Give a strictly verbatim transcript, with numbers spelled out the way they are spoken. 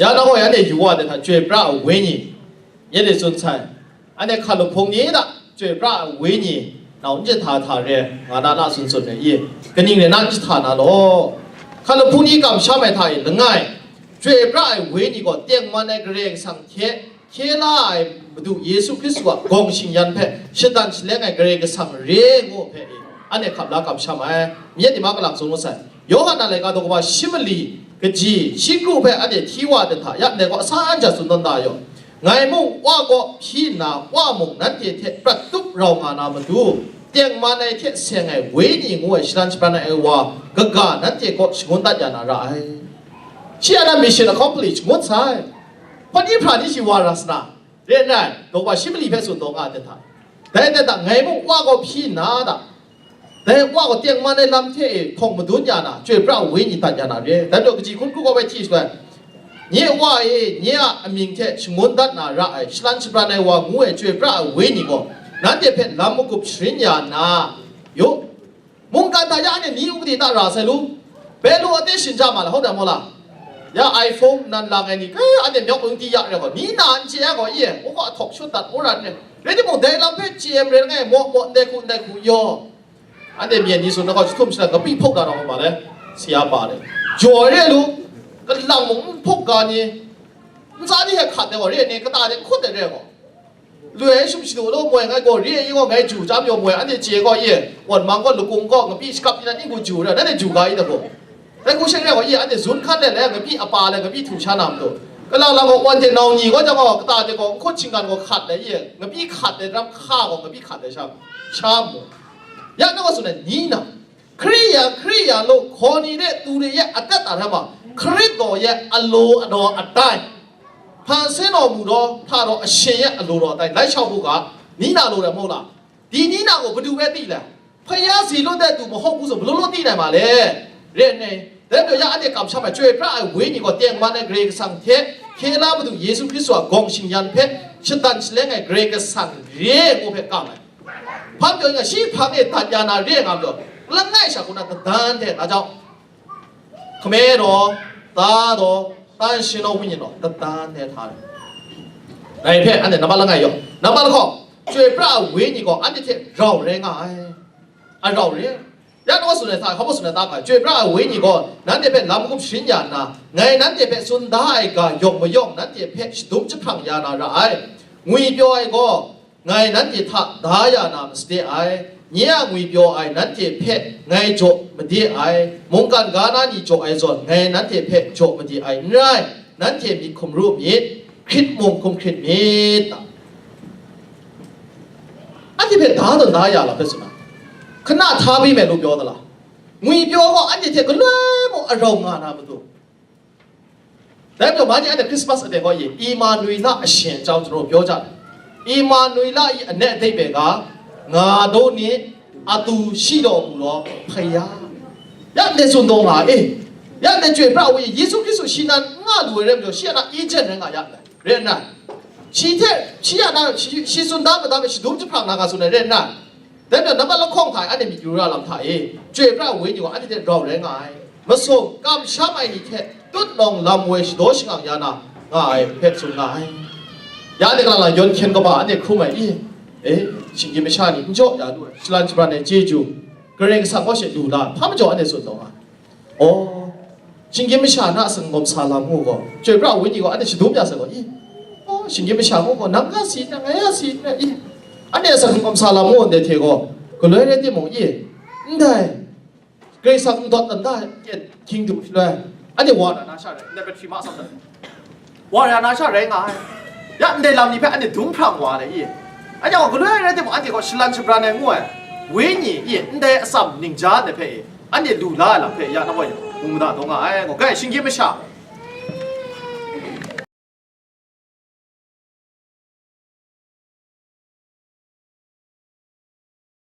Ya na gaw, anhte yu wa de hta, chyoi pra ai wenyi, nye de tsun sai. Anhte hkalup hpung ni hta, chyoi pra ai wenyi, nau n jahta hta re, nga na na tsun tsun re i. Kaning re na n jahta na law. Hkalup hpung ni kamsham ai hta e langai, chyoi pra ai wenyi gaw tengman ai Karai Kasang hte, hkye la ai Madu Yesu Hkristu a gawng shingyan hpe shatan shaleng ai Karai Kasang re ngu hpe e, anhte hkap la kamsham ai. Myit ni ma kalang tsun ngu sai. Yawhan a laika daw kaba shi mali kaji shi kru hpe anhte hti wa de hta, ya ndai gaw asan ja tsun tawn da yaw. Ngai mung Wa kaw hpyi nna, Wa mung nanhte hte prat tup rau nga na matu, tengman ai hte seng ai Wenyi ngu ai shalan shabran ai wa kaga nanhte kaw shangun dat ya na ra ai. Shi a na mission accomplished ngut sai. Hpawt ni hpra ni shi wa ra sa na, re n rai, daw wa shi mali hpe tsun taw nga ai hta. Dai hte hta, ngai mung Wa kaw hpyi nna hta, dai Wa kaw tengman ai lam hte e hpawng madun ya na, chyoi pra ai Wenyi dat ya na re. Dai majaw kaji hkun kru kaw bai hti shaloi, nye Wa e, nye a amying hte shangun dat na ra ai, shalan shabran ai wa ngu ai chyoi pra ai Wenyi gaw, nanhte hpe lam magup sharin ya na, yu, mungkan hta ya anhte ni u gade ta ra sai lu? Bai lu a te shin ja ma la, hau dai maw la? Ya iPhone nan lang ai ni, kai, anhte myawk lung di ya re gaw, ni na n chye ai gaw, i e, u gaw a htawk shut dat, u ran re. Rai timung, dai lam hpe chye ai marai langai, maw maw, ndai hku, ndai hku, yaw. Anhte myen ni tsun na gaw, jahtum shana kapi hpuk da rawng ma le, si a pa le. Jaw re lu, kalang mung n hpuk ga ni, ntsa ni hte hkat ai gaw, re ni, kata de n hkut ai re gaw. Loi ai shum shadu law moi ngai gaw, re ai gaw ngai ju chyam yaw moi, anhte chye gaw ye, wan mang gaw, lakung gaw, ngapi shakap ni na ning gaw ju ra, nanhte ju ga i da gaw. Dai hku she re gaw ye, anhte zun hkan let le, ngapi apa le, ngapi htu sha na matu. Kalang lang gaw, wan hte nau ni gaw jang gaw, kata hte gaw, nhkut shinggan gaw hkat le ye, ngapi hkat le, ram hka gaw, ngapi hkat le sha, sha mu. Ya na gaw tsun ai, ni na, Hkristu yang, Hkristu yang law, hkaw ni de tu de ye adat a hta ma, Hkristu ye alo adaw atai, hpa se naw mu daw, hta daw ashin ye alo daw atai, lai shau bu ga, ni na lo rai maw la? Di ni na gaw padu bai ti le? Hpaya si lun de tu mahaw ku zaw, malu lu ti nai ma le? Re nngai, dai majaw ya anhte kamsham ai, chyoi pra ai Wenyi gaw tengman ai Karai Kasang hte, hkye la Madu Yesu Hkristu a gawng shingyan hpe, shatan shaleng ai Karai Kasang re ngu hpe kang ai. Hpa majaw nga shi hpang e dat ya na re nga majaw, langai sha hku na dadan hte, nga jau, hkame daw, ta daw, tan shin daw, Wenyi daw, dadan hte hta ai. Dai hpe anhte nambat langai yaw, nambat lahkawng, chyoi pra ai Wenyi gaw anhte hte rau rai nga ai. A rau re. Ya naw tsun ai hta, hkawm tsun ai ta hkra, chyoi pra ai Wenyi gaw nanhte hpe lam hkup sharin ya nna, ngai nanhte hpe tsun da ai ga yawng mayawng nanhte hpe shadum jahprang ya na ra ai. Ngwipyaw ai gaw, ngai nanhte hta da ya na masade ai, nye a ngwipyaw ai nanhte hpe ngai jaw made ai, mungkan ga na ni jaw ai zawn, ngai nanhte hpe jaw made ai n rai, nanhte myit hkum ru myit, hkrit mung hkum hkrit myit. Anhte hpe da tawn da ya la hpe tsun ai, hkana hta bi me lu pyaw da la, ngwipyaw gaw anhte hte galoi mung arau nga na matu. Dai majaw, ma ni anhte Christmas a de gaw ye, Imanuila a shin chyau jaw pyaw ja ai. Imanuila i anet dai bai ga, nga daw ni, a tu shi daw mu law, hpaya. Ya ndai tsun daw nga e. Ya ndai chyoi pra ai Wenyi, Yesu Hkristu shi nan n nga lu ai rai majaw, shi a na agent rai nga ya ndai. Rai nna, shi hte, shi a na, shi, shi tsun da madam e shadum jahprang na nga tsun ai rai nna, dai majaw, nambat lahkawng hta e, anhte myit yu ra lam hta e, chyoi pra ai Wenyi gaw anhte hte rau rai nga ai. Masum, kamsham ai ni hte tutnawng lam woi shadaw shangang ya na nga ai hpe tsun nga ai. Ya anhte kalang lang yawn hkyen kaba anhte hkrum ai i? E, shinggyim masha ni n jaw ya lu ai, shalan shabran ai chyeju, Karai Kasang kaw she lu la, hpa majaw anhte tsun taw nga ai. Aw, shinggyim masha na a sangawm sa lam ngu gaw, chyoi pra ai Wenyi gaw anhte shadum ya sai gaw, i? Aw, shinggyim masha ngu gaw, nang ya si n na, ngai ya si n na, i? Anhte a sangawm sa lam ngu ndai hte gaw, galoi rai timung, i? Ndai, Karai Kasang n dawt dan da, hkying du shaloi, anhte wa na na sha rai, ndai battery ma sam dat. Wa ya na sha rai nga ai. Ya ndai lam ni hpe anhte dum hprang wa ai i? Anhte gaw galoi rai timung, anhte gaw shalan shabran ai ngu ai, Wenyi i, ndai atsam ningja ndai hpe i, anhte lu la ai lam hpe ya na gaw, mu mada taw nga ai. Gaw, kai, shinggyim masha,